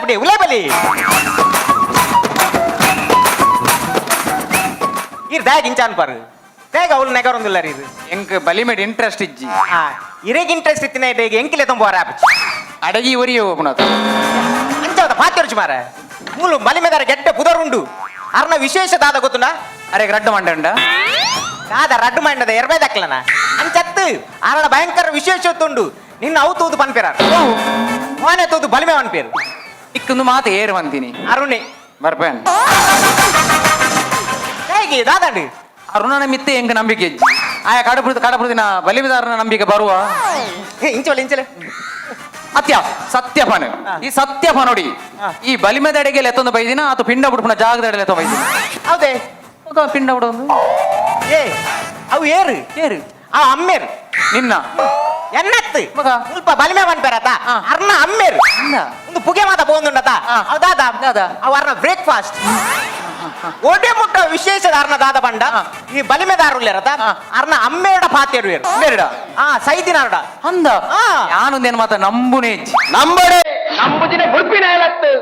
ಬಿಡಿ ಉಲೇ ಬಲಿ ಇರ್ ದಾಗ್ ಇಂಚಾನ್ ಪಾರು ದಾಗ್ ಅವಳು ನೆಗರೊಂದಿಲ್ಲ ರೀ ಇದು. ಎಂಕ್ ಬಲಿಮೇಡ್ ಇಂಟ್ರೆಸ್ಟ್ ಇಜ್ಜಿ. ಆ ಇರೇಗ್ ಇಂಟ್ರೆಸ್ಟ್ ಇತ್ತಿನ ಈಗ ಎಂಕಿಲೆ ತುಂಬ ಆಪಚಿ. ಅಡಗಿ ಒರಿಯೋ ಹೋಗುಣತ. ಅಂಚವದ ಪಾತ್ಯರ್ಚು ಮಾರ ಮೂಲು ಬಲಿಮೆದಾರ ಗೆಡ್ಡೆ ಪುದರುಂಡು ಅರ್ನ ವಿಶೇಷ ದಾದ ಗೊತ್ತುಂಡ. ಅರೆ ರಡ್ಡು ಮಂಡಂಡ. ದಾದ ರಡ್ಡು ಮಂಡದ ಎರಬೈ ದಕ್ಕಲನ ಅಂಚತ್ತು ಅರಣ ಭಯಂಕರ ವಿಶೇಷ ತುಂಡು ನಿನ್ನ ಅವು ತೂದು ಪನ್ಪೇರ ಮೋನೆ ತೂದು ಬಲಿಮೆ ಪನ್ಪೇರು. ಇಕ್ಕೊಂದು ಮಾತು ಏರು ಬಂತೀನಿ. ಅರುಣೆ. ಬರ್ಪೇನ್. ಹೇಗೆ ದಾದಂಡು? ಅರುಣನ ಮಿತ್ತೆ ಎಂಕ್ ನಂಬಿಕೆ ಇಜ್ಜಿ. ಆಯ ಕಡಪುದ ಕಡಪುದಿನ ಬಲಿಮೆದಾರನ ನಂಬಿಕೆ ಬರುವ. ಇಂಚಲೆ ಇಂಚಲೆ. ಅತ್ಯ ಸತ್ಯಪನ ಈ ಸತ್ಯಪ ನೋಡಿ. ಈ ಬಲಿಮೆದಡೆಗೆ ಎತ್ತೊಂದು ಬೈದಿನ ಆತು ಪಿಂಡ ಬಿಡ್ಪುನ ಜಾಗದಡೆ ಎತ್ತೊಂದು ಬೈದಿನ. ಹೌದೇ? ఒక ಪಿಂಡ ಬಿಡೊಂದು. ಏ ಅವು ಏರು? ಏರು. ಆ ಅಮ್ಮೇರು. ನಿನ್ನ ಎನ್ನತ್ತು. ಮಗ. ಸ್ವಲ್ಪ ಬಲಿಮೆ ಪನ್ಪೇರತ. ಅರ್ನ ಅಮ್ಮೇರು. ಅನ್ನ. ಒಂದು ಪುಗೆ ಮಾತ ಪೋಂದುಂಡತ. ಅವು ದಾದ? ದಾದ? ಅವು ಅರ್ನ ಬ್ರೇಕ್ಫಾಸ್ಟ್ ಒಡೆ ಮುಟ್ಟ ವಿಶೇಷ ಅರ್ನ ದಾದ ಪಂಡ ಈ ಬಲಿಮೆದಾರುಲ್ಲೇರತ ಅರ್ನ ಅಮ್ಮೇಡ ಪಾತೆರುವೇರು. ಬೇರೆಡ. ಆ ಸೈದಿನಾರುಡ. ಅಂದ. ಯಾನೊಂದೇನು ಮಾತ ನಂಬುನೇ ಇಜ್ಜಿ. ನಂಬಡೆ ನಂಬುದಿನ ಬುಡ್ಪಿನ ಹೇಳತ್ತು.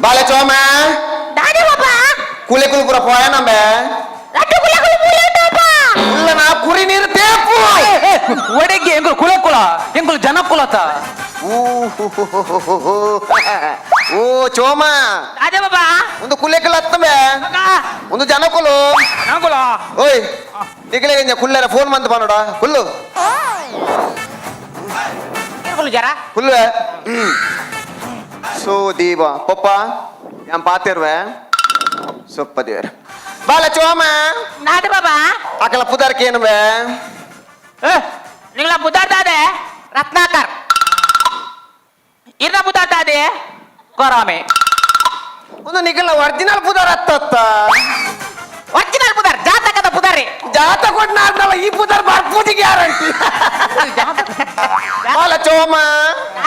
ಬಾಲೆ ಚೋಮ. ದಾದೆ ಬಾಬಾ. ಕುಲೆ ಕುಲು ಪೂರ ಪೋಯ ನಂಬೆ. ರಡ್ಡು ಕುಲೆ ಕುಲೆ ಬಾಬಾ. ಉಲ್ಲನ ಕುರಿ ನೀರು ತೇಪು. ಒಡೆಗೆ ಎಂಗುಲು ಕುಲ ಕುಲ ಎಂಗುಲು ಜನ ಕುಲತ. ಊ ಓ ಚೋಮ. ದಾದೆ ಬಾಬಾ. ಒಂದು ಕುಲೆ ಕುಲು ಹತ್ತಂಬೆ, ಒಂದು ಜನ ಕುಲು. ಓಯ್ ನಿಗಲೆ ಕುಲ್ಲೆರ ಫೋನ್ ಮಂತ್ ಬಾನೋಡ ಕುಲ್ಲು. ಕುಲು ಜರ. ಕುಲ್ವೆ ಸೋ ದೀವ ಪಪ್ಪ ಯಾನ್ ಪಾತಿರ್ವೆ ಸೊಪ್ಪ ದೇವ್ರ ಬಾಲ ಚೋಮ. ದಾದೆ ಬಾಬಾ. ಅಕಲ ಪುದರ್ಕೇನು ಬೇ? ನಿಂಗಳ ಬುದಾರ್ ದಾದೆ ರತ್ನಾಕರ್ ಇರ್ನ ಬುದಾರ್ ದಾದೆ ಕೊರಾಮೆ. ಒಂದು ನಿಗಲ ಒರಿಜಿನಲ್ ಪುದರ್ ಅತ್ತತ್ತ. ಒರಿಜಿನಲ್ ಪುದರ್ ಜಾತಕದ ಪುದರಿ. ಜಾತ ಕೊಡ್ನಾರ್ನಲ್ಲ ಈ ಪುದರ್ ಬರ್ಪೂದಿ ಗ್ಯಾರಂಟಿ ಬಾಲ ಚೋಮ.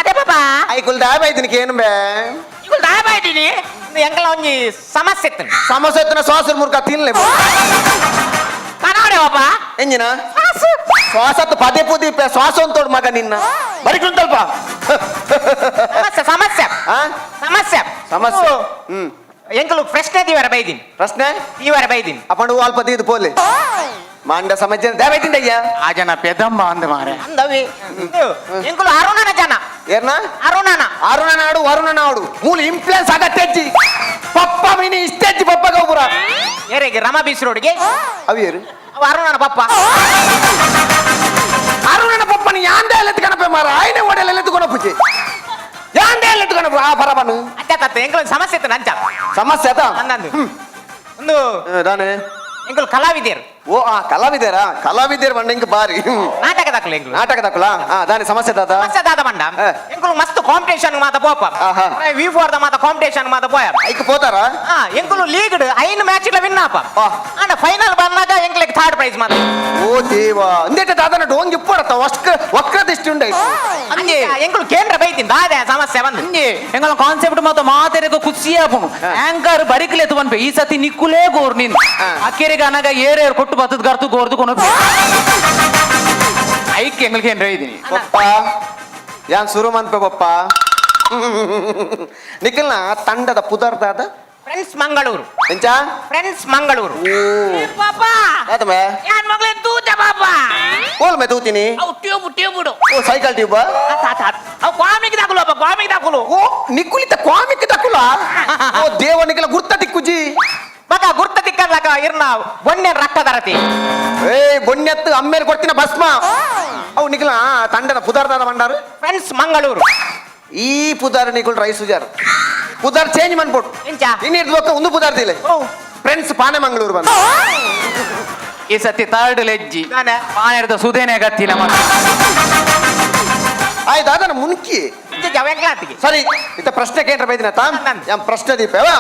ಅದೇ ಬಾಬಾ. ಐಕುಲ್ ದಾಬ ಇದಕ್ಕೆ ಏನು ಬೇ? ಇಗುಲ್ ದಾಬ ಇದ್ದೀನಿ ಎಂಕಲ ಒಂಜಿ ಸಮಸ್ಯೆ ಇತ್ತು. ಸಮಸ್ಯೆ ಎತ್ತನ ಶ್ವಾಸ ಮುರ್ಕ ತಿನ್ಲೆ. ಕನಾಡೆ ಬಾಬಾ. ಎಂಜಿನ ಶ್ವಾಸತ್ತು ಪದೇ ಪುದಿ ಶ್ವಾಸ ಅಂತೋಡು ಮಗ ನಿನ್ನ ಬರಿಕುಂತಲ್ಪ. ಸಮಸ್ಯೆ ಸಮಸ್ಯೆ. ಆ? ಸಮಸ್ಯೆ. ಸಮಸ್ಯೆ. ಎಂಕಲು ಪ್ರಶ್ನೆ ದಿವರ ಬೈದಿನಿ. ಪ್ರಶ್ನೆ. ದಿವರ ಬೈದಿನಿ. ಅಪ್ಪಂಡು ಅಲ್ಪ ತೀದು ಪೋಲೆ ಮಾಂಡ ಸಮಸ್ಯೆ ದೇವೈತಿಂದ ಅಯ್ಯ. ಆ ಜನ ಪೆದಮ್ಮ ಅಂದ ಮಾರೆ. ಅಂದವಿ ಎಂಕಲು ಅರುಣನ ಜನ. ಏರ್ನ? ಅರುಣನ. ಅರುಣ ನಾಡು ವರುಣ ನಾಡು ಮೂಲ ಇಂಪ್ಲುಯೆನ್ಸ್ ಆಗತ್ತೆಜ್ಜಿ ಪಪ್ಪ ಮಿನಿ ಇಷ್ಟೆಜ್ಜಿ ಪಪ್ಪ ಗೌಪುರ. ಏರಿಗೆ ರಮ ಬೀಸ್ ರೋಡ್ಗೆ. ಅವಿಯರು. ಅವ ಅರುಣನ ಪಪ್ಪ. ಅರುಣನ ಪಪ್ಪನ ಯಾಂದೆ ಎಲೆತ್ಕನಪೆ ಮಾರ ಆಯ್ನೆ ಒಡೆಯಲ್ಲ ಎಲೆತ್ಕೊನಪುಜಿ ಯಾಂದೆ ಎಲೆತ್ಕೊನಪು ಆ ಪರಬನು. ಅಂಚ ತತ್ತ ಎಂಕಲು ಸಮಸ್ಯೆ ಇತ್ತು ನಂಚ. ಸಮಸ್ಯೆ ಆತ. ಅಂದಂದು ಒಂದು ದಾನೆ. ಎಂಕಲು ಕಲಾವಿದರು. ಓ ಆ ಕಲಾವಿದರಾ ಕಲಾವಿದರ್ ಬಂಡ ಇಂಕ ಬಾರಿ. ನಾಟಕ ದಾಖಲೆ ಎಂಕಲು. ನಾಟಕ ದಾಖಲ ಆ ದಾನೆ ಸಮಸ್ಯೆ ತಾತ. ಸಮಸ್ಯೆ ದಾದ ಬಂಡ ಎಂಕಲು ಮಸ್ತ್ ಕಾಂಪಿಟೇಷನ್ ಮಾತ ಪೋಪ. ವಿ ಫೋರ್ the ಮಾತ ಕಾಂಪಿಟೇಷನ್ ಮಾತ ಪೋಯ. ಐಕ್ ಪೋತಾರ. ಆ ಎಂಕಲು ಲೀಗ್ 5 ಮ್ಯಾಚ್ ಲ ವಿನ್ ಆಪ. ಆಂಡ ಫೈನಲ್ ಬಂದಾಗ ಎಂಕಲಿಗೆ ಥರ್ಡ್ ಪ್ರೈಸ್ ಮಾತ. ಓ ದೇವ ಅಂದೇಟ ದಾದನ ಡೋಂಗಿ ಇಪ್ಪಡತ್ತ ವಕ್ರ ವಕ್ರ ದೃಷ್ಟಿ ಉಂಡೈತು. ಅಂಜೆ. ಎಂಕಲು ಕೇಂದ್ರ ಬೈತಿನ್ ದಾದೆ ಸಮಸ್ಯೆ ಬಂದು. ಅಂಜೆ ಎಂಗಲ ಕಾನ್ಸೆಪ್ಟ್ ಮಾತ ಮಾತೆರೆಗ ಖುಷಿ ಆಪುಣು ಆಂಕರ್ ಬರಿಕಲೆ ಎತ್ತು ಈ ಸತಿ ನಿಕ್ಕುಲೇ ಗೋರ್ ನೀನು ಅಕ್ಕೆರೆಗೆ ಅನಗ ಏರೇರು ಕೊಟ್ಟು ಬತ್ತದ ಗರ್ತು ಗೋರ್ದು ಕೊನು ಐಕ್ ಎಂಗಳಿಗೆ ಏನ್ರ ಇದೀನಿ. ಪಪ್ಪ ಯಾನ್ ಸುರು ಮಂತ್ಪೆ ಪಪ್ಪ ನಿಖಲ್ನ ತಂಡದ ಪುದರ್ದಾದ. ಫ್ರೆಂಡ್ಸ್ ಮಂಗಳೂರು. ಎಂಚ? ಫ್ರೆಂಡ್ಸ್ ಮಂಗಳೂರು. ಓ. ಪಾಪಾ. ಆತಮೆ. ಯಾನ್ ಮಗಳೇ ತೂತ ಪಾಪಾ. ಓಲ್ ಮೆ ತೂತಿನಿ. ಅವು ಟ್ಯೂಬ್ ಟ್ಯೂಬ್. ಓ ಸೈಕಲ್ ಟ್ಯೂಬ್. ಅವು ಕಾಮಿಕ್ ದಾಕುಲು ಅಪ್ಪ ಕಾಮಿಕ್ ದಾಕುಲು. ಓ ನಿಕ್ಕುಲಿತ ಕಾಮಿಕ್ ತಕುಲ ಓ ದೇವ ನಿಖಲ ಗುರ್ತ ತಿಕ್ಕುಜಿ. ಮಗ ಗುರ್ತ ತಿಕ್ಕದಾಗ ಇರ್ನ ಬೊನ್ನೆ ರಕ್ತ ದರತಿ. ಏ ಬೊನ್ನೆತ್ತು ಅಮ್ಮೇಲೆ ಕೊಡ್ತಿನ ಭಸ್ಮ ಅವು ನಿಖಲ ತಂಡದ ಪುದರ್ದಾದ ಬಂಡಾರು. ಫ್ರೆಂಡ್ಸ್ ಮಂಗಳೂರು. ಈ ಪುದಾರ್ ನಿಕುಲ್ ರೈಸ್ ಸುಜಾರ್ ಪುದಾರ್ ಚೇಂಜ್ ಮನ್ಪೊಟ್ಟು. ಎಂಚ? ಇನ್ನಿರ್ದು ಬೊಕ್ಕ ಒಂದು ಪುದಾರ್ ದಿಲೆ ಫ್ರೆಂಡ್ಸ್ ಪಾನೆ ಮಂಗಳೂರು ಬಂದು. ಈ ಸತಿ ಥರ್ಡ್ ಲೆಜ್ಜಿ. ದಾನೆ? ಪಾನೆರ್ದ ಸುದೇನೆ ಗತ್ತಿನ ಮತ್ತೆ. ಆಯ್ತು ಅದನ್ನ ಮುನ್ಕಿ. ಜವೆಂಗ್ಲಾತಿಗೆ. ಸರಿ ಇತ್ತ ಪ್ರಶ್ನೆ ಕೇಂದ್ರ ಬೈದಿನ ತಾ. ನಂದು. ಯಾನ್ ಪ್ರಶ್ನೆ ದೀಪೇವಾ.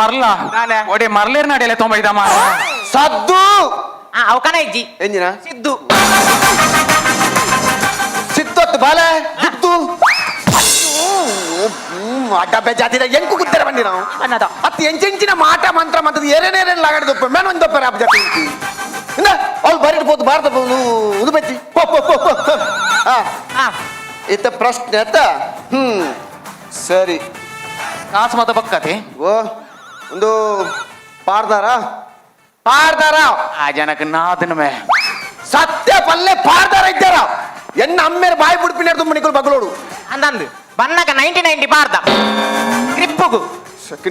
ಮರ್ಲ ಒಡೆ ಮರ್ಲೇರ್ ನಡೆಯಲೆ ತೊಂಬ ಇದಮ್ಮ. ಸದ್ದು. ಅವಕನ ಇಜ್ಜಿ. ಎಂಜಿನ? ಸಿದ್ದು. ಸಿದ್ದೊತ್ತು ಬಾಲೆ ಗುತ್ತು ಡಬ್ಬೆ ಜಾತಿದ ಎಂಕು ಗುತ್ತಾರೆ ಬಂದಿ ನಾವು. ಅನ್ನದ. ಅತ್ತು ಎಂಚೆಂಚಿನ ಮಾಟ ಮಂತ್ರ ಮಂತ್ರದ ಏರೇನೇರೇನು ಲಾಗಾಡಿ ದೊಪ್ಪ ಮೇನ್ ಒಂದು ದೊಪ್ಪ ರಾಪ ಜಾತಿ ಇಂದ ಅವ್ಳು ಬರಿಟ್ ಪೋತು ಭಾರತ ಉದು ಬಚ್ಚಿ ಪೋ ಪೋ ಪೋ ಪೋ. ಹಾ. ಆ. ಇತ್ತ ಪ್ರಶ್ನೆ ಅತ್ತ. ಸರಿ. ಕಾಸು ಮತ ಬಕ್ಕತಿ. ಓ ಒಂದು ಪಾರ್ದಾರ ಪಾರ್ದಾರ. ಆ ಜನಕ್ಕೆ ನಾದನ ಮೇ. ಸತ್ಯ ಪಲ್ಲೆ ಪಾರ್ದಾರ ಇದ್ದಾರ ಎನ್ನ ಅಮ್ಮೇರ ಬಾಯಿ ಬುಡ್ಪಿನ ತುಂಬ ನಿಕುಲ್ ಬಗಳೋಡು. ಅಂದಂದು ಬನ್ನಕ 90 90 ಬಾರ್ದ ಗ್ರಿಪ್ಪುಗು.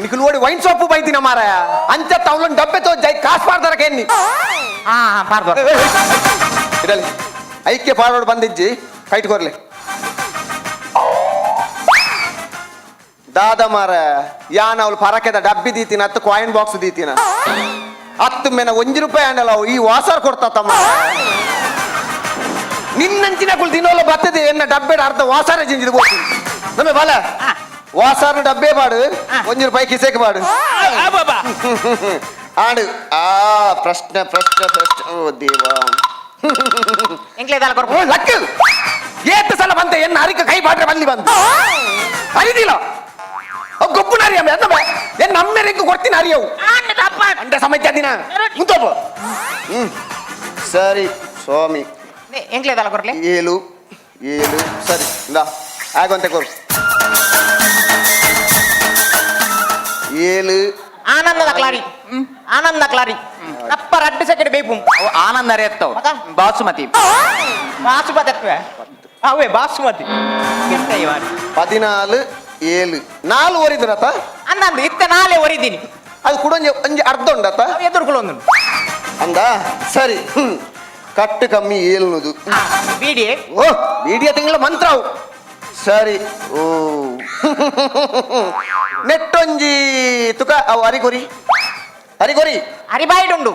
ನಿಕುಲ್ ಓಡಿ ವೈನ್ ಸೊಪ್ಪು ಬೈತಿನ ಮಾರಾಯ ಅಂಚ ತವಲನ್ ಡಬ್ಬೆ ತೋ ಜೈ ಕಾಸು ಪಾರ್ದಾರ ಕೆನ್ನಿ. ಹಾ ಹಾ ಬಾರ್ದ. ಇರಲಿ ಐಕ್ಯ ಪಾಡೋಡು ಬಂದಿಜ್ಜಿ ಕೈಟ್ ಕೊರ್ಲಿ ದಾದ ಮಾರ ಯಾನ್ ಅವಳು ಪರಕೆದ ಡಬ್ಬಿ ದೀತಿನ ಹತ್ತು ಕಾಯಿನ್ ಬಾಕ್ಸ್ ದೀತಿನ ಹತ್ತು ಮೇನ 1 ರೂಪಾಯಿ ಅಂಡಲ್ಲ ಅವು ಈ ವಾಸರ್ ಕೊಡ್ತಾ ತಮ್ಮ. ನಿನ್ನಂಚಿನ ಕುಲ್ ದಿನೋಲ ಬರ್ತದೆ ಎನ್ನ ಡಬ್ಬೆಡ ಅರ್ಧ ವಾಸಾರ ಜಿಂಜಿದ್ ಹೋಗ್ತೀನಿ ನಮ್ಮ ಬಾಲ. ವಾಸಾರ ಡಬ್ಬೆ ಬಾಡು 1 ರೂಪಾಯಿ ಕಿಸೆಕ್ ಬಾಡು ಆಡು. ಆ ಪ್ರಶ್ನೆ ಪ್ರಶ್ನೆ ಪ್ರಶ್ನೆ ಓ ದೇವಾ. ಎಂಕ್ಲೆ ಕೊರ್ಪು. ಓ ಲಕ್ ಏತ ಸಲ ಬಂತೆ ಎನ್ನ ಅರಿಕ ಕೈ ಬಾಟ್ರೆ ಬಲ್ಲಿ ಬಂತು ಅರಿದಿಲ್ಲ ಗೊಬ್ಬು ಅರಿಯಮ್ಮ ಎನ್ನ ಎನ್ನ ಅಮ್ಮೆರಿಂಗ್ ಕೊಡ್ತೀನಿ ಅರಿಯವು ಅಂಡ ಸಮಸ್ಯೆ ದಿನ ಮುಂತೋಪ. ಸರಿ ಸ್ವಾಮಿ. ಎಂಕ್ಲೆ ಕೊರ್ಲೆ. ಏಳು ಏಳು ಸರಿ ಇಂದಾ ಆಗೊಂತೆ ಕೊರು ಏಳು. ಆನಂದದ ಕ್ಲಾರಿ ಆನಂದ ಕ್ಲಾರಿ ಅಪ್ಪ ರಡ್ಡು ಸೆಕೆಂಡ್ ಬೇಕು. ಅವು ಆನಂದ ಅರೆತ್ತವು. ಮಗ? ಬಾಸುಮತಿ. ಬಾಸುಮತಿ ಅತ್ವೆ ಅವೇ ಬಾಸುಮತಿ ಎಂತ ಇವಾಗ? 14 7 4 ಒರಿದ್ರತ. ಅಂದಂದು ಇತ್ತ ನಾಳೆ ಒರಿದ್ದೀನಿ. ಅದು ಕೂಡ ಒಂಜಿ ಒಂಜಿ ಅರ್ಧ ಉಂಡತ. ಅವು ಎದುರುಕೊಳ್ಳೊಂದು. ಅಂದ ಸರಿ. ಕಟ್ಟು ಕಮ್ಮಿ ಏಳ್ನೂದು. ಬೀಡಿ. ಓ ಮೀಡಿಯಾ ತಿಂಗಳ ಮಂತ್ರ ಅವು ಸರಿ. ಓ ನೆಟ್ಟೊಂಜಿ ತುಕ ಅವು ಅರಿಗೊರಿ ಅರಿಗೊರಿ. ಅರಿಬಾಯಿಡುಂಡು.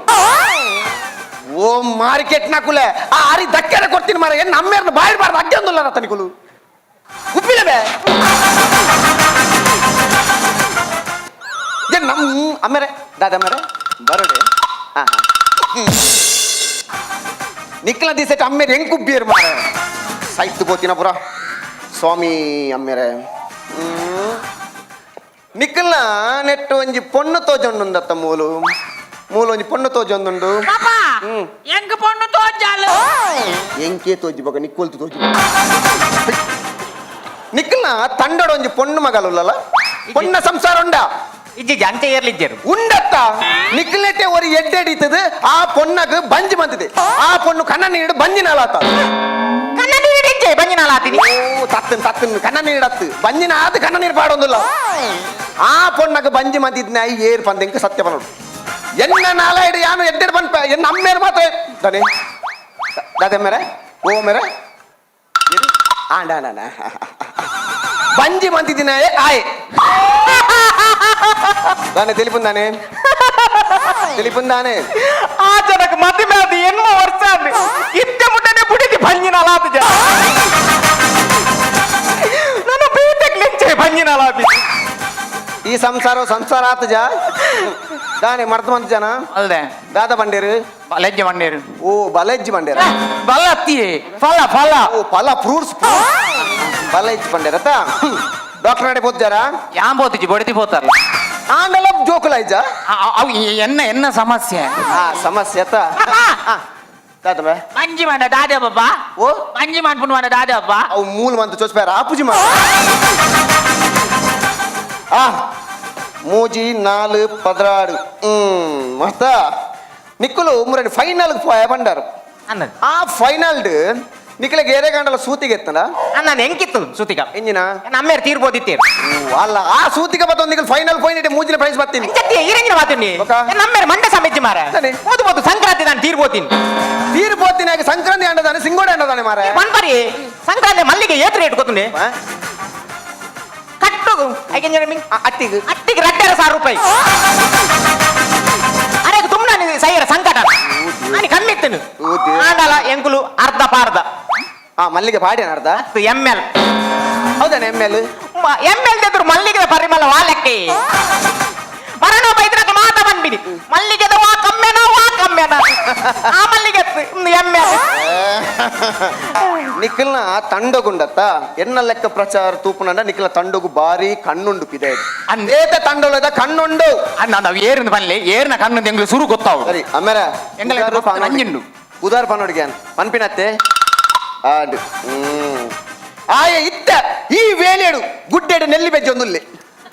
ಓ ಮಾರ್ಕೆಟ್ ನಕುಲೆ ಆ ಅರಿ ದಕ್ಕೆರೆ ಕೊಡ್ತೀನಿ ಮಾರ ಏನು ನಮ್ಮೇರ್ನ ಬಾಯಿಡ್ಬಾರ್ದು ಅಗ್ಗೆ ಒಂದಿಲ್ಲ ರತನಿಕುಲು ಉಪ್ಪಿಲವೇ ಏನ್ ನಮ್ಮ ಅಮ್ಮೇರೆ ದಾದ ಅಮ್ಮೇರೆ ಬರೋಡೆ. ಹಾ ಹಾ ನಿಕ್ಲ ದಿಸೆಟ್ ಅಮ್ಮೇರೆ ಹೆಂಗ್ ಕುಬ್ಬಿಯರ್ ಮಾರ ಸಾಯ್ತು ಬೋತಿನ ಪುರ ಸ್ವಾಮಿ ಅಮ್ಮೇರೆ. ನಿಕ್ಕಲ್ನ ನೆಟ್ಟು ಒಂಜಿ ಪೊಣ್ಣು ತೋಜೊಂಡುಂದತ್ತ ಮೂಲು ಮೂಲು ಒಂಜಿ ಪೊಣ್ಣು ತೋಜೊಂದುಂಡು. ಎಂಕ್ ಪೊಣ್ಣು ತೋಜಾಲು. ಎಂಕೆ ತೋಜಿ ಬಗ ನಿಕ್ಕೊಲ್ತು ತೋಜಿ ನಿಕ್ಕಲ್ನ ತಂಡಡ ಒಂಜಿ ಪೊಣ್ಣು ಮಗಲುಲ್ಲಲ್ಲ ಪೊಣ್ಣ ಸಂಸಾರ ಉಂಡ. ಇಜ್ಜಿ ಅಂಚೆ ಏರ್ಲಿಜ್ಜರು. ಉಂಡತ್ತ ನಿಕ್ಲೆಟೆ ஒரு ಎಡ್ಡೆಡಿತது ಆ ಪೊಣ್ಣಗ್ ಬಂಜಿ ಬಂದಿದೆ ಆ ಪೊಣ್ಣು ಕಣ್ಣ ನೀಡು ಬಂಜಿ ನಾಲಾತ. ಕಣ್ಣ ನೀರು ಇಜ್ಜೆ ಬಂಜಿನಾಲ ಆತೀನಿ. ಓ ತತ್ತನ್ ತತ್ತನ್ ಕಣ್ಣ ನೀಡತ್ತು ಬಂಜಿನ ಆದ ಕಣ್ಣ ನೀರು ಪಾಡೊಂದಿಲ್ಲ ಆ ಪೊಣ್ಣಗ್ ಬಂಜಿ ಮಂದಿದ್ನ ಏರ್ ಪಂದೆಂಕ ಸತ್ಯ ಬನ್ನೋಡು ಎನ್ನ ನಾಲ ಇಡು ಯಾನು ಎಡ್ಡೆಡ್ ಪನ್ಪ ಎನ್ನ ಅಮ್ಮೇರು ಮಾತ್ರ ದನೆ ದಾದೆ ಮೇರೆ ಓ ಮೇರೆ ಆಂಡ ಆಂಡ ಬಂಜಿ ಮಂತಿದ್ದಿನ ಆಯ್ ದಾನೆ ತಿಳಿಪುಂದಾನೆ ತಿಳಿಪುಂದಾನೆ. ಆ ಜನಕ್ಕೆ ಮದುವೆ ಅದು ಎನ್ಮ ವರ್ಷ ಅಂದು ಇತ್ತೆ ಮುಟ್ಟನೆ ಬುಡಿದಿ ಬಂಜಿನಾಲ ಆತು ಜನ ನನ್ನ ಬೇಟೆಗೆ ಲೆಂಚೆ ಬಂಜಿನಾಲ ಆತಿ. ಈ ಸಂಸಾರ ಸಂಸಾರ ಆತ ಜಾ ದಾನೆ ಮರ್ತ ಮಂತ್ ಜನ. ಅಲ್ದೆ. ದಾದ ಬಂಡೇರು. ಬಲೆಜ್ಜೆ ಬಂಡೇರು. ಓ ಬಲೆಜ್ಜಿ ಬಂಡೇರ. ಬಲ ಅತ್ತಿಯೇ ಫಲ ಫಲ. ಓ ಫಲ ಫ್ರೂಟ್ಸ್ ಬಲೆಜ್ಜಿ ಬಂಡೇರತ್ತ. ಡಾಕ್ಟರ್ ನಡೆ ಪೋದ್ದಾರ. ಯಾನ್ ಪೋತಿಜಿ ಬೊಡಿತಿ ಪೋತಾರಲ್ಲ. ಆಂಡಲ ಜೋಕುಲ ಇಜ್ಜ. ಅವು ಎನ್ನ ಎನ್ನ ಸಮಸ್ಯೆ. ಆ ಸಮಸ್ಯೆ ಅತ್ತ ದಾದ ಬೇ. ಮಂಜಿ ಮಾಡ ದಾದ ಬಾಬಾ. ಓ ಮಂಜಿ ಮಾಡ್ಕೊಂಡು ಮಾಡ ದಾದ ಬಾಬಾ. ಅವು ಮೂಲ ಮಂತ್ ಚೋಚ್ಪೇರ ಆಪುಜಿ ಮಾ ಆ ಮೂಜಿ ನಾಲು ಪದ್ರಾಡು ಮಸ್ತ ನಿಕ್ಕುಲು ಮುರಡಿ ಫೈನಲ್ ಪೋಯ ಬಂಡಾರು. ಅನ್ನದು. ಆ ಫೈನಲ್ ನಿಕ್ಕಲಿಗೆ ಏರೆ ಗಂಡಲ ಸೂತಿಗೆ ಎತ್ತನ. ಅನ್ನ ಎಂಕಿತ್ತು ಸುತಿಗ. ಎಂಜಿನ? ನಮ್ಮೇರು ತೀರ್ಬೋದಿತ್ತೇರು. ಓ, ಅಲ್ಲ ಆ ಸೂತಿಗೆ ಬತ್ತ ನಿಕ್ಕಲು ಫೈನಲ್ ಪೋಯಿನ ಮೂಜಿನ ಪ್ರೈಸ್ ಬರ್ತೀನಿ. ಅಂಚತ್ತಿ ಈರಂಗಿನ ಮಾತುನಿ. ಒಕ್ಕ? ನಮ್ಮೇರು ಮಂಡ ಸಮೆಜ್ಜಿ ಮಾರ. ಸರಿ. ಹೋದು ಹೋದು ಸಂಕ್ರಾಂತಿ ನಾನು ತೀರ್ಬೋತೀನಿ. ತೀರ್ಬೋತಿನ ಸಂಕ್ರಾಂತಿ ಅಂಡದಾನೆ ಸಿಂಗೋಡೆ ಅಂಡದಾನೆ ಮಾರ. ಪನ್ಪರಿ ಸಂಕ್ರಾಂತಿ ಮಲ್ಲಿಗೆ ಏತ್ ರೇಟ್ ಗೊತ್ತುಂಡೆ? ಕಟ್ಟು ಐಕೆಂಜನ. ಅಟ್ಟಿಗೆ ಅಟ್ಟಿಗೆ 2,500 ರೂಪಾಯಿ ಅರೆ ತುಂಬ ಸೈಯರ ಸಂಕಟ ನಾನು ಕಮ್ಮಿ ಇತ್ತನು. ಓ ದೇವ್ರೆ. ಆಂಡಲ ಎಂಕುಲು ಅರ್ಧ ಪಾರ್ದ. ಆ ಮಲ್ಲಿಗೆ ಪಾಡ್ಯಾನ ಅರ್ಧ. M L. ಹೌದಾನೆ M L. M L ಎದುರು ಮಲ್ಲಿಗೆ ಪರಿಮಳ ವಾಲಕ್ಕೆ ಮರಣ ಬೈದ್ರಕ ಮಾತ ಬಂದ್ಬಿಡಿ ಮಲ್ಲಿಗೆದ ವಾ ಕಮ್ಮೆನ ವಾ ಕಮ್ಮೆನ ಆ ಮಲ್ಲಿಗೆ ಎಮ್ಮೆ. ನಿಖಲ್ನ ತಂಡಗುಂಡತ್ತ ಎನ್ನ ಲೆಕ್ಕ ಪ್ರಚಾರ ತೂಪುನಂಡ ನಿಖಲ ತಂಡಗು ಬಾರಿ ಕಣ್ಣುಂಡು ಪಿದೆ. ಅಂದೆ. ಏತ ತಂಡೊಳದ ಕಣ್ಣುಂಡು. ಅಣ್ಣ, ನಾವು ಏರಿನ ಬನ್ನಿ, ಏರಿನ ಕಣ್ಣು ಎಂಗ್ಲು ಸುರು ಗೊತ್ತಾವು. ಸರಿ, ಆಮೇಲೆ ಎಂಗಲ ಉದಾರು. ನಂಜುಂಡು. ಉದಾರ್ ಪನೋಡಿಗೆ ಪನ್ಪಿನತ್ತೆ ಆಂಡ್ ಆಯ ಇತ್ತ ಈ ವೇಳೆಡು ಗುಡ್ಡೆಡು ನೆಲ್ಲಿ ಬೆಜ್ಜ ಒಂದುಲ್ಲೆ.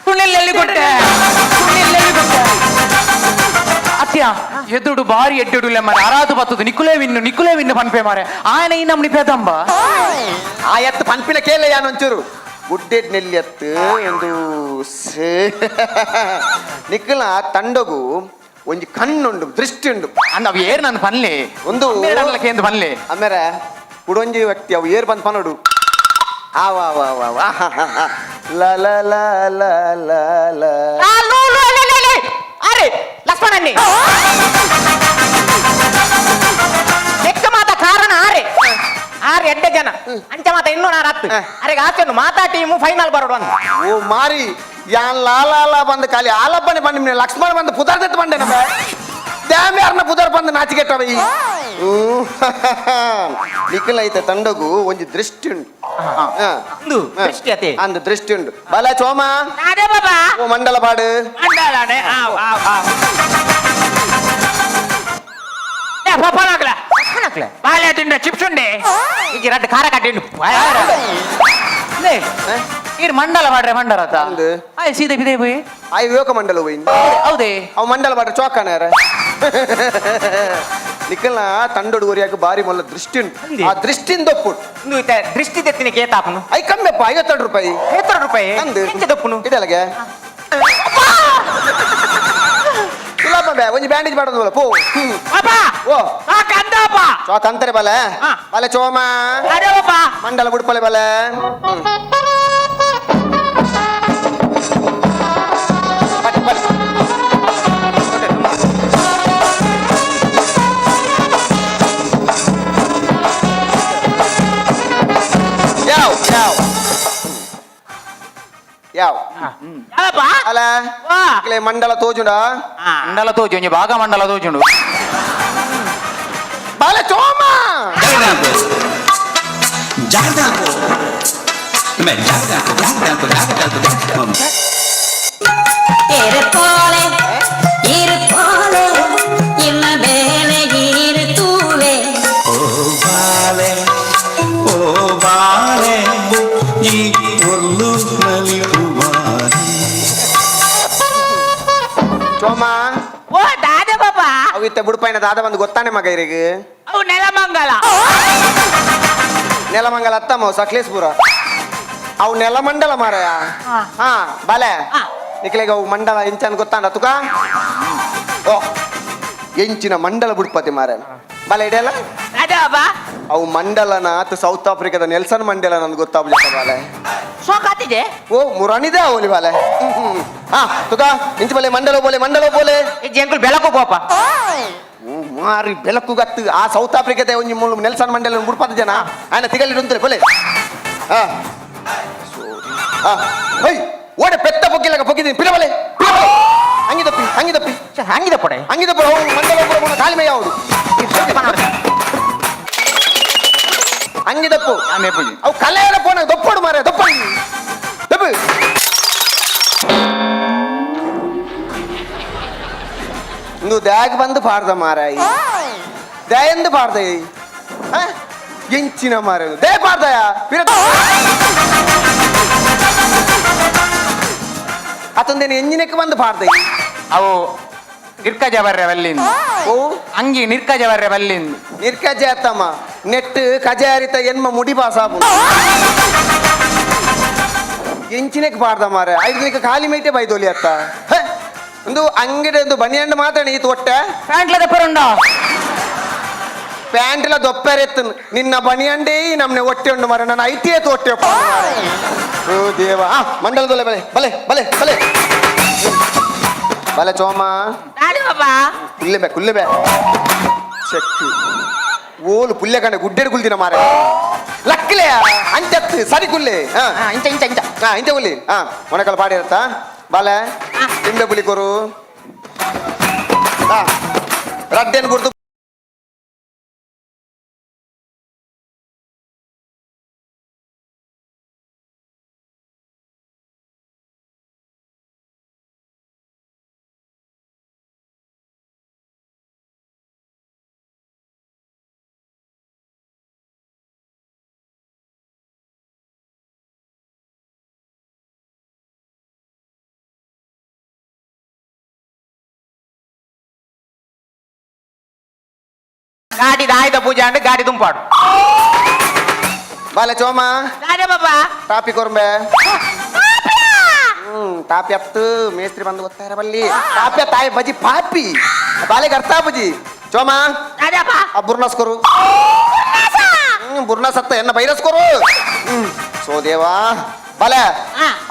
ತುಣಿಲೆಲ್ಲಿ ಕೊಟ್ಟೆ, ತುಣಿಲೆಲ್ಲಿ ಕೊಟ್ಟೆ. ಅತ್ಯ ಎದುಡು ಬಾರಿ ಎಡ್ಡೆಡು ಲೆಮ್ಮರೆ ಅರಾದು ಬತ್ತದು. ನಿಕ್ಕುಲೇ ವಿನ್ನು, ನಿಕ್ಕುಲೇ ವಿನ್ನು ಪನ್ಪೆ ಮಾರೆ. ಆಯನ ಈ ನಮ್ನಿ ಪೇದಂಬ. ಆ ಎತ್ತು ಪನ್ಪಿನ ಕೇಳ ಯಾನೊಂಚೂರು ಗುಡ್ಡೆಡ್ ನೆಲ್ಲಿ ಎತ್ತು ಒಂದು ನಿಕ್ಕಲ ತಂಡಗು ಒಂಜಿ ಕಣ್ಣುಂಡು, ದೃಷ್ಟಿ ಉಂಡು. ಅಣ್ಣ, ಅವು ಏರ್ ನನ್ನ ಪನ್ಲೆ. ಒಂದು ಕೇಂದ್ರ ಪನ್ಲೆ. ಆಮೇಲೆ ಕುಡೊಂಜಿ ವ್ಯಕ್ತಿ ಅವು ಏರ್ ಬಂದ್ ಪನೋಡು. ಆವ ಆವ ಆವ ಆವ. ಆಹಾಹಾಹಾ. ಲ ಲ ಲ ಲ ಲ ಲ. ಆ, ಲೂ, ಲೂ, ಲೇ, ಲೇ, ಲೇ. ಅರೆ ಲಕ್ಷ್ಮಣಣ್ಣಿ, ಎಕ್ಕ ಮಾತ ಕಾರಣ ಆರೆ ಆರೆ ಎಡ್ಡೆ ಜನ ಅಂಚ ಮಾತ ಇನ್ನೂ ನಾನು ಹತ್ತು ಅರೆ ಆಚೆನು ಮಾತಾ ಟೀಮು ಫೈನಲ್ ಬರೋಡು ಅಂತ. ಓ ಮಾರಿ, ಯಾನ್ ಲಾಲಾಲ ಬಂದ ಖಾಲಿ ಆಲಪ್ಪನೆ ಬಂದ ಲಕ್ಷ್ಮಣ ಬಂದ ಪುದರ್ ಬಂಡೆ ನಮ್ಮ ದ್ಯಾಮೆ ಅರ್ನ ಪುದರ್ ಬಂದ ನಾಚಿಗೆಟ್ಟವ ಈ ನಿಖಿಲ ಐತೆ ತಂಡಗು ಒಂಜಿ ದೃಷ್ಟಿ ಉಂಟು. ಹಾ. ಅಂದು ದೃಷ್ಟಿ ಅತೆ. ಅಂದು ದೃಷ್ಟಿ ಉಂಟು. ಬಲ ಚೋಮ. ಅದೇ ಬಾಬಾ. ಓ ಮಂಡಲ ಪಾಡು. ಮಂಡಲಾನೆ ಆವ್ ಆವ್ ಆವ್. ಪಪ್ಪನಾಗ್ಲ ಬಾಳೆ ತಿಂಡ ಚಿಪ್ಸ್ ಉಂಡೆ ಈಗ ರಡ್ಡು ಖಾರ ಕಟ್ಟಿಂಡು. ಲೇ, ಈರ್ ಮಂಡಲ ಮಾಡ್ರೆ ಮಂಡಲತ. ಅಂದು. ಆಯ್ ಸೀದೆ ಬಿದೆ ಪೋಯಿ. ಆಯ್ ವಿವೇಕ ಮಂಡಲ ಹೋಯಿನ್. ಹೌದೇ. ಅವ್ ಮಂಡಲ ಪಾಡು ಚೋಕನಾರ. ನಿಖಲ್ನ ತಂಡೋಡು ಒರಿಯಾಕ ಬಾರಿ ಮೊಲ್ಲ ದೃಷ್ಟಿ ಉಂಟು. ಅಂದೆ. ಆ ದೃಷ್ಟಿಯಿಂದ ಒಪ್ಪುಡು. ಇಂದು ಇತ್ತೆ ದೃಷ್ಟಿ ತೆತ್ತಿನ ಕೇತಾಪನು. I ಕಮ್ಮಿಯಪ್ಪ, 52 ರೂಪಾಯಿ. 52 ರೂಪಾಯಿ. ಅಂದು. ಎಂಚ ದಪ್ಪುನು? ಇಡಲಗೆ ಇಲ್ಲ ಬೇ, ಒಂಜಿ ಬ್ಯಾಂಡೇಜ್ ಮಾಡೋದು ಪೋ. ಪಾಪ. ಓ. ಆ ಕಂದಪ್ಪ. ಚೋಕ್ ಅಂತಾರೆ ಬಲೆ. ಹಾ. ಬಲೆ ಚೋಮ. ಅದೇ ಪಾಪ. ಮಂಡಲ ಬುಡ್ಪಲೆ ಬಲೆ. ಪಟ್ಟಿ, ಪಟ್ಟಿ. ಯಾವ್ ಯಾವ್ ಯಾವ್? ಯಾವಪ್ಪ? ಅಲ್ಲ. ವಾ. ಇಕ್ಲೆ ಮಂಡಲ ತೋಜುಂಡ. ಮಂಡಲ ತೋಜು, ಒಂಜಿ ಭಾಗ ಮಂಡಲ ತೋಜುಂಡು. ಬಾಲೆ ಚೋಮ. ಜಾಗದಾಕು ಜಾಗದಾಕು ಜಾಗದಾಕು ಜಾಗದಾಕು ಜಾಗದಾಕು. இருப்போலே இருப்போலே ಇನ್ನ ಬೇಲೆ ಇರುತ್ತೂವೆ. ಓ ಬಾಲೆ, ಓ ಬಾಲೆ, ಈ ಒರ್ಲು ನಲಿಯುವಾರೆ. ಚೋಮ. ಓ ದಾದ ಪಾಪ. ಅವು ಇತ್ತೆ ಬುಡ್ಪಾಯಿನ ದಾದ ಬಂದು ಗೊತ್ತಾನೆ ಮಗ ಇರಿಗೆ. ಅವು ನೆಲಮಂಗಲ. ನೆಲಮಂಗಲ ಅತ್ತಮ್ಮ, ಸಕಲೇಶ್ಪುರ. ಅವು ನೆಲಮಂಡಲ ಮಾರಾಯ. ಹಾ ಬಾಲೆ. ಹಾ. ನಿಕ್ಲೆಗ ಅವು ಮಂಡಲ ಎಂಚನ್ ಗೊತ್ತಾಂಡ ತುಕ. ಓ ಎಂಚಿನ ಮಂಡಲ ಬುಡ್ಪತಿ ಮಾರ. ಬಾಲೆ ಇಡೆಯಲ್ಲ. ದಾದ ಬಾಬಾ. ಅವು ಮಂಡಲನ ಆತ ಸೌತ್ ಆಫ್ರಿಕಾದ ನೆಲ್ಸನ್ ಮಂಡಲ ನನ್ಗೆ ಗೊತ್ತಾಗ್ಲಿಲ್ಲ ಬಾಲೆ. ಸೋಕಾತಿದೆ. ಓ ಮುರಾನಿದೆ ಅವಲಿ ಬಾಲೆ. ಹ್ಮ್, ಹ್ಮ್. ಹಾ ತುಕ ಇಂಚ ಬಲೆ ಮಂಡಲ ಬೋಲೆ, ಮಂಡಲ ಬೋಲೆ. ಈ ಜಂಕುಲ್ ಬೆಳಕು ಗೋಪ. ಓ ಮಾರಿ, ಬೆಳಕು ಗತ್ತು ಆ ಸೌತ್ ಆಫ್ರಿಕಾದ ಒಂಜಿ ಮುಳ್ಳು ನೆಲ್ಸನ್ ಮಂಡಲ ಬುಡ್ಪದ ಜನ ಆಯ್ನ ತಿಗಲಿ ಉಂತಲೆ ಬೋಲೆ. ಹಾ ಹಾ ಹೊಯ್ ಓಡೆ ಪೆತ್ತ ಪೊಕ್ಕಿಲ್ಲಕ ಪೊಕ್ಕಿದ್ದೀನಿ. ಪಿರಬಲೆ ಪಿರಬಲೆ, ಹಂಗಿ ತಪ್ಪಿ, ಹಂಗಿ ತಪ್ಪಿ. ಹಂಗಿದೆ ಪೊಡೆ. ಹಂಗಿ ತಪ್ಪಿ. ಮಂಡಲ ಒಬ್ಬರ ಖಾಲಿ ಮೈ ಯಾವುದು ಹಂಗಿ ತಪ್ಪು. ಆಮೆ ಪೂಜೆ. ಅವು ಕಲೆಯರ ಫೋನ್ ದೊಪ್ಪಡು ಮಾರೆ, ದೊಪ್ಪಡು ದಪ್ಪು. ಇಂದು ದ್ಯಾಗ್ ಬಂದು ಪಾಡ್ದ ಮಾರಾಯಿ, ದಯಂದು ಪಾಡ್ದ ಎಂಚಿನ ಮಾರ they ಪಾಡ್ದಯ. ಅತೊಂದೇನು ಎಂಜಿನಕ್ಕೆ ಬಂದು ಪಾಡ್ದ. ಅವು ನಿರ್ಕಜ ಬರ್ರೆ ಬಲ್ಲಿಂದ. ಓ. ಅಂಗಿ ನಿರ್ಕಜ ಬರ್ರೆ ಬಲ್ಲಿಂದ. ನಿರ್ಕಜೆ ಅತ್ತಮ್ಮ, ನೆಟ್ ಕಜಾರಿತ ಎನ್ಮ ಮುಡಿ ಪಾಸಾಪು. ಎಂಚಿನಕ್ಕೆ ಪಾಡ್ದ ಮಾರೆ. ಐದು ದಿನಕ್ಕೆ ಖಾಲಿ ಮೈಟೆ ಬೈದೋಲಿ ಅತ್ತ. ಹೇ, ಒಂದು ಅಂಗಡಿ ಒಂದು ಬನಿಯಂಡ್ ಮಾತಾಡಿ ಈತ ಒಟ್ಟೆ. ಪ್ಯಾಂಟ್ಲದ ಪರುಂಡ. ಪ್ಯಾಂಟ್ಲ ದೊಪ್ಪರೆತ್ತು ನಿನ್ನ ಬನಿಯಂಡೇ ನಮ್ನೆ ಹೊಟ್ಟೆ ಉಂಡು ಮಾರೆ. ನನ್ನ ಐತಿಯೇ ಹೊಟ್ಟೆ. ಓ ದೇವ. ಆ ಮಂಡಲದೊಲೆ ಬಲೆ ಬಲೆ ಬಲೆ ಬಲೆ ಬಲೆ ಚೋಮ. ದಾದ ಬಾಬಾ. ಕುಲ್ಲೆ ಬೇ, ಕುಲ್ಲೆ ಬೇ. ಚೆಕ್ ಓಲು ಪುಲ್ಲೆ ಕಂಡೆ ಗುಡ್ಡೆಡ್ ಕುಲ್ದಿನ ಮಾರೆ. ಲಕ್ಲೆ ಅಂಚತ್ತು ಸರಿ ಕುಲ್ಲೆ. ಹಾ. ಹಾ, ಇಂಚ ಇಂಚ ಇಂಚ. ಹಾ, ಇಂಚ ಕುಲ್ಲಿ. ಹಾ, ಮೊಣಕಾಲು ಪಾಡಿ ಇರುತ್ತಾ ಬಾಲೆ. ಲಿಂಬೆ ಪುಲಿ ಕೊರು. ರಡ್ಡೆನ್ ಗುರ್ತು. ಗಾಡಿ ಆಯುಧ ಪೂಜೆ ಅಂಡ್ ಗಾಡಿ ದುಂಪಾಡು. ಬಾಲೆ ಚೋಮ. ಅದೇ ಬಾಬಾ. ಟಾಪಿ ಕೊರ್ಂಬೆ. ಟಾಪಿ ಅತ್ತು, ಮೇಸ್ತ್ರಿ ಬಂದು ಗೊತ್ತಾರ ಬಲ್ಲಿ ಟಾಪ್ಯ ತಾಯಿ ಬಜಿ ಪಾಪಿ ಬಾಲೆಗೆ ಅರ್ಥ ಬಜಿ ಚೋಮ. ಅದೇಪ್ಪ. ಆ ಬುರ್ನಾಸ್ ಕೊರು. ಬುರ್ನಾಸ್ ಅತ್ತ ಎನ್ನ ಬೈರಸ್ ಕೊರು. ಸೋ ದೇವಾ ಬಾಲೆ.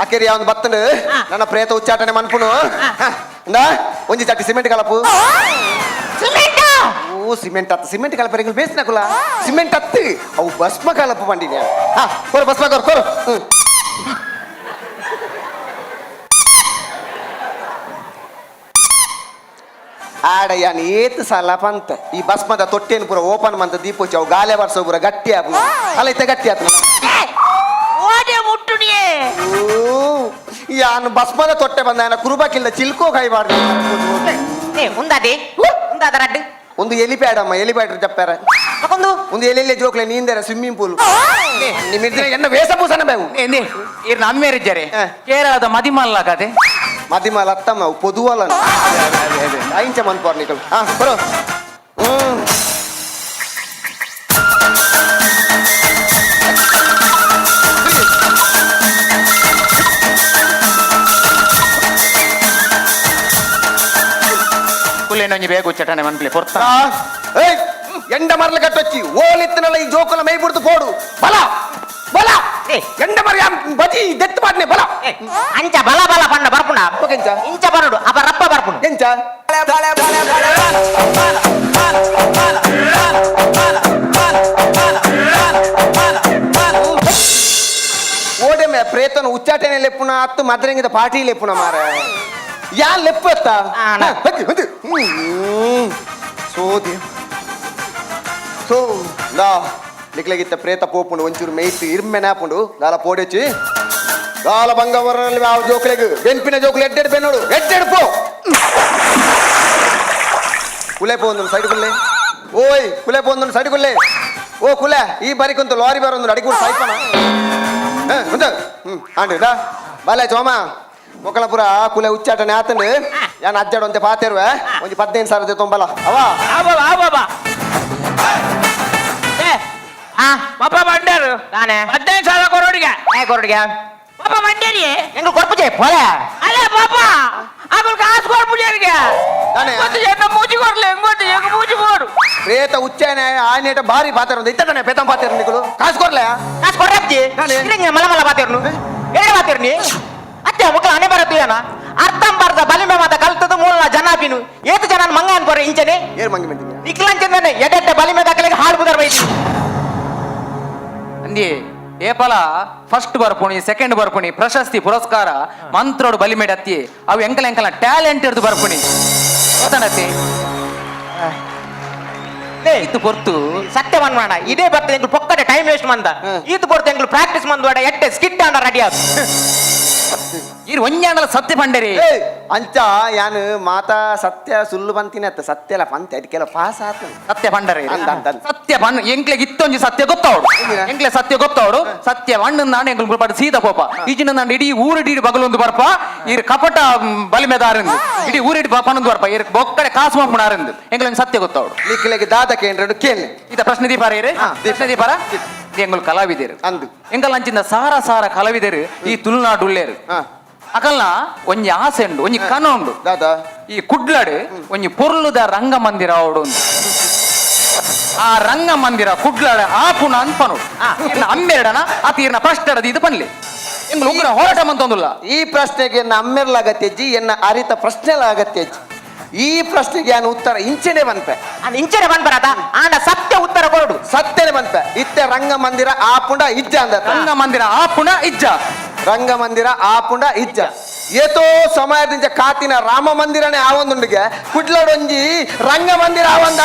ಅಕೆರಿ ಅವನು ಬತ್ತನು. ನನ್ನ ಪ್ರೇತ ಉಚ್ಚಾಟನೆ ಮನ್ಪುನು. ಇಂದ ಒಂಜಿ ಚಟ್ಟಿ ಸಿಮೆಂಟ್ ಕಲಪು. ಸಿಮೆಂಟ್? ಓ, ಸಿಮೆಂಟ್ ಅತ್ತ, ಸಿಮೆಂಟ್ ಕಲಪ ಎಂಗಳು ಬೇಸಿನಕುಲ ಸಿಮೆಂಟ್ ಅತ್ತು, ಅವು ಭಸ್ಮ ಕಲಪು ಬಂಡಿನ. ಹಾ, ಕೊರು, ಭಸ್ಮ ಕೊರು, ಕೊರು. ಆಡಯ್ಯಾನ ಏತ್ ಸಲ ಪಂತ ಈ ಭಸ್ಮದ ತೊಟ್ಟೆನು ಪೂರ ಓಪನ್ ಮಂತ ದೀಪೋಚಿ, ಅವು ಗಾಲೆ ಬರ್ಸೋ ಪೂರ ಗಟ್ಟಿ ಆಪು ಅಲ್ಲ, ಇತ್ತ ಗಟ್ಟಿ ಆತು. ಓಡೆ ಮುಟ್ಟುನಿಯೇ. ಓ, ಯಾನ್ ಭಸ್ಮದ ತೊಟ್ಟೆ ಬಂದ ಕುರುಬಾಕಿಲ್ಲ ಚಿಲ್ಕೋ ಕಾಯ್ಬಾರ್ದು. ಏ, ಉಂದಾದೆ ಉಂದಾದ ರಡ್ಡು. ಒಂದು ಎಲಿಪ್ಯಾಡಮ್ಮ, ಎಲಿಪ್ಯಾಡ್ ಜಪ್ಪಾರ. ಒಂದು ಒಂದು ಎಲೆಲ್ಲೆ ಜೋಕ್ಲೆ ನೀಂದರ ಸ್ವಿಮ್ಮಿಂಗ್ ಪೂಲ್ ನಿಮ್ಮಿದ್ರೆ ಎನ್ನ ವೇಷಭೂಷಣ ಬೇವು. ಇರ್ ನಮ್ಮೇರಿದ್ದಾರೆ. ಕೇರಳದ ಮದಿಮಲ್ಲ ಕತೆ. ಮದಿಮಾಲ ಅತ್ತಮ್ಮ, ಅವು ಪೊದುವಲ್ಲ ಐಂಚ ಮನ್ಪೋರ್ ನಿಕಲ್. ಹಾ, ಬರೋ. ಕುಲ್ಲೇನೊಂಜಿ ಬೇಗ ಉಚ್ಚಟನೆ ಮನ್ಪ್ಲೆ ಪೊರ್ತ. ಆ, ಏಯ್, ಎಂಡ ಮರಲ ಕಟ್ಟೊಚ್ಚಿ ಓಲಿತ್ತನಲ್ಲ ಈ ಜೋಕುಲ ಮೈ ಬಿಡ್ದು ಪೋಡು ಬಲ ಬಲ. ಏ. ಎಂಡ ಮರ ಬಜಿ ದೆತ್ತು ಪಾಡ್ನೆ ಬಲ. ಏ, ಅಂಚ ಬಲ ಬಲ ಪಣ್ಣ ಬರ್ಪುಣ. ಬೊಕೆಂಚ? ಇಂಚ ಬರಡು ಅಪ ರಪ್ಪ ಬರ್ಪುಣ. ಎಂಚ? ಓಡೆ ಮೇ ಪ್ರೇತನ ಉಚ್ಚಾಟನೆ ಲೆಪ್ಪುನ ಅತ್ತು ಮದ್ರಂಗಿದ ಪಾಟಿ ಲೆಪ್ಪುನ ಮಾರ ಯಾ ಲೆಪ್ಪು ಅತ್ತ. ಆ, ನಾ. ಹತ್ತಿ, ಹತ್ತಿ. ಸೋದಿ ಸೋ ಲಾ ನಿಕ್ಲಗಿತ್ತ ಪ್ರೇತ ಪೋಪುಂಡು ಒಂಚೂರು ಮೇಯ್ತು ಇರ್ಮೆನೆ ಆಪುಂಡು ದಾಲ ಪೋಡೆಚ್ಚಿ ದಾಲ ಬಂಗವರಲ್ಲಿ ಆ ಜೋಕ್ಲೆಗ್ ಬೆನ್ಪಿನ ಜೋಕ್ಲೆ ಎಡ್ಡೆಡ್ ಬೆನ್ನೋಡು ಎಡ್ಡೆಡ್ ಪೋ ಕುಲೆ ಪೋಂದು ಸೈಡ್ ಕುಲ್ಲೆ. ಓಯ್ ಕುಲೆ ಪೋಂದು ಸೈಡ್ ಕುಲ್ಲೆ. ಓ ಕುಲೆ, ಈ ಬಾರಿ ಕುಂತು ಲಾರಿ ಬರೋಂದು ಅಡಿಗೆ ಸೈಪನ ಉಂಟು. ಆಂಡ್ ದಾ ಬಾಲೆ ಚೋಮ ಮೊಕ್ಕಳಪುರ ಕುಲೆ ಉಚ್ಚಾಟನೆ ಆತಂಡು ಯಾನ್ ಅಜ್ಜಾಡು ಒಂತೆ ಪಾತೆರುವೆ ಒಂಜಿ 15,000 ತೊಂಬಲ ಅವ. ಆ ಬಾಬಾ, ಆ ಬಾಬಾ. ಏ, ಆ ಪಾಪ ಬಂಡಾರು. ತಾನೆ. 15,000 ಕೊರೋಡಿಗೆ. ಏ ಕೊರಡಿಗೆ. ಪಾಪ ಬಂಡೇರಿ. ಎಂಗ್ ಕೊರ್ಪುಜೆ ಪೋಲೆ. ಅಲ್ಲೇ ಪಾಪ ಆಮೇಲೆ ಕಾಸು ಕೊಡ್ಬಿಟ್ಟಿಗೆ. ತಾನೆ. ಗೊತ್ತು ಎನ್ನ ಮೂಜಿ ಕೊಡ್ಲಿ ಹೆಂಗ್ ಗೊತ್ತು ಹೆಂಗ್ ಮೂಜಿ ಕೊಡು. ಪ್ರೇತ ಉಚ್ಚಾನೆ ಆನೇಟ ಬಾರಿ ಪಾತೆರು ಇತ್ತತಾನೆ ಪೇತಂ ಪಾತೆರು ನಿಕುಲು ಕಾಸು ಕೊರ್ಲೆ. ಕಾಸು ಕೊರ್ರಪ್ಜಿ. ತಾನೆ. ಇರಂಗ ಮಲ ಮಲ ಬಾತೇರ್ನು ಎರಡು ಬಾತೇರ್ನಿ ಅತ್ತೆ ಮುಖ ಅನೆ ಬರತ್ತು ಏನ ಅರ್ಥಂ ಬಾರ್ದ ಬಲಿಮೆ ಮಾತ ಕಲ್ತದ ಮೂಲ ಜನ ಬಿನು ಏತು ಜನ ಮಂಗ ಅನ್ಪೋರೆ ಇಂಚನೆ. ಏರ್ ಮಂಗಿ ಮಂದಿಗೆ. ನಿಕ್ಲಂಚನೆ ಎಡೆಡ್ಡ ಬಲಿಮೆ ದಾಖಲೆಗೆ ಹಾಳು ಬುದರ್ ಬೈತಿ. ಅಂದಿ ಏಪಲ ಫಸ್ಟ್ ಬರ್ಪುಣಿ ಸೆಕೆಂಡ್ ಬರ್ಪುಣಿ ಪ್ರಶಸ್ತಿ ಪುರಸ್ಕಾರ ಮಂತ್ರೋಡು ಬಲಿಮೇಡ್ ಅತ್ತಿ ಅವು ಎಂಕಲ ಎಂಕಲ ಟ್ಯಾಲೆಂಟ್ ಹಿಡ್ದು ಬರ್ಪುಣಿ ಗೊತ್ತಾನತ್ತಿ ಇತ್ತು ಪೊರ್ತು. ಸತ್ಯ ಮನ್ಮಾಣ ಇದೇ ಬರ್ತದೆ ಎಂಗ್ಳು ಪೊಕ್ಕಡೆ ಟೈಮ್ ವೇಸ್ಟ್ ಮಂದ. ಈತು ಪೊರ್ತು ಎಂಗ್ಳು ಪ್ರಾಕ್ಟೀಸ್ ಮಂದು ವಾಡ ಎಟ್ಟೆ ಸ್ಕಿಟ್ ಆಂಡ ರೆಡಿ ಆತು. ಇರ್ ಒಂಜಾಂಡಲ ಸತ್ಯ ಪಂಡರಿ. ಏಯ್ ಅಂಚ ಯಾನ್ ಮಾತಾ ಸತ್ಯ ಸುಳ್ಳು ಬಂತೀನಿ ಅತ್ತ ಸತ್ಯಲ ಪಂತೆ ಅದಕ್ಕೆಲ್ಲ ಪಾಸ್ ಆತು. ಸತ್ಯ ಪಂಡರಿ. ಅಂದ, ಅಂದ, ಅಂದ. ಸತ್ಯ ಪಣ್ಣ ಎಂಕ್ಲೆಗ್ ಇತ್ತೊಂಜಿ ಸತ್ಯ ಗೊತ್ತವಡು. ಎಂದಿನ? ಎಂಕ್ಲೆ ಸತ್ಯ ಗೊತ್ತವಡು ಸತ್ಯ ವಣ್ಣು ನಾಡು ಎಂಕ್ಲು ಪಾಡು ಸೀದಾ ಪೋಪ ಈಜಿನ ನಾಡು ಇಡೀ ಊರಿಡಿ ಬಗಲೊಂದು ಬರ್ಪ ಇರ್ ಕಪಟ ಬಲಿಮೆದಾರಂದು ಇಡೀ ಊರಿಡಿ ಪನೊಂದು ಬರ್ಪ ಇರ್ ಬೊಕ್ಕಡೆ ಕಾಸು ಮಾಪುಣಾರಂದು ಎಂಕ್ಲೆ ಸತ್ಯ ಗೊತ್ತವಡು. ನಿಕ್ಲೆಗೆ ದಾದ ಕೇಂದ್ರ ಕೇಳಿ. ಇದ ಪ್ರಶ್ನೆ ದೀಪಾರ ಇರು. ದೀಪ. ಪ್ರಶ್ನೆ ದೀಪಾರ ಎಂಗಳು ಕಲಾವಿದರು. ಅಂದು. ಎಂಕಲ್ ಅಂಚಿನ ಸಾರ ಸಾರ ಕಲಾವಿದರು ಈ ತುಳುನಾಡು ಉಳ್ಳೇರು. ಅಕಲ್ನ ಒಂಜಿ ಆಸೆ ಉಂಡು, ಒಂಜಿ ಕನ ಉಂಡು. ದಾದ? ಈ ಕುಡ್ಲಡು ಒಂಜಿ ಪೊರ್ಲುದ ರಂಗಮಂದಿರ ಅವಡು ಉಂದು. ಆ ರಂಗಮಂದಿರ ಕುಡ್ಲಡ ಆಪುನ ಅನ್ಪನು ಇರ್ನ ಅಮ್ಮೆರಡನ ಆತ ಇರ್ನ ಫಸ್ಟ್ ಅಡದ ಇದು ಪನ್ಲಿ ಎಂಗ್ಲು ಉಗ್ರ ಹೋರಾಟ ಮಂತೊಂದುಲ್ಲ. ಈ ಪ್ರಶ್ನೆಗೆ ಎನ್ನ ಅಮ್ಮೆರ್ಲ ಅಗತ್ಯಜ್ಜಿ ಎನ್ನ ಅರಿತ ಪ್ರಶ್ನೆಲ ಅಗತ್ಯಜ್ಜಿ. ಈ ಪ್ರಶ್ನೆಗೆ ಯಾನು ಉತ್ತರ ಇಂಚೆನೆ ಬನ್ಪೆ. ಅಂದ್ ಇಂಚನೆ ಬನ್ಪರಾತ ಆಂಡ ಸತ್ಯ ಉತ್ತರ ಕೊರಡು. ಸತ್ಯನೆ ಬನ್ಪೆ. ಇತ್ತೆ ರಂಗಮಂದಿರ ಆಪುಂಡ ಇಜ್ಜ ಅಂದ? ರಂಗಮಂದಿರ ಆಪುನ ಇಜ್ಜ? ರಂಗಮಂದಿರ ಆಪುಂಡ ಇಜ್ಜ? ಏತೋ ಸಮಯದಿಂದ ಕಾತಿನ ರಾಮ ಮಂದಿರನೇ ಆವೊಂದುಂಡಿಗೆ ಕುಡ್ಲಡೊಂಜಿ ರಂಗ ಮಂದಿರ ಆವಂದ.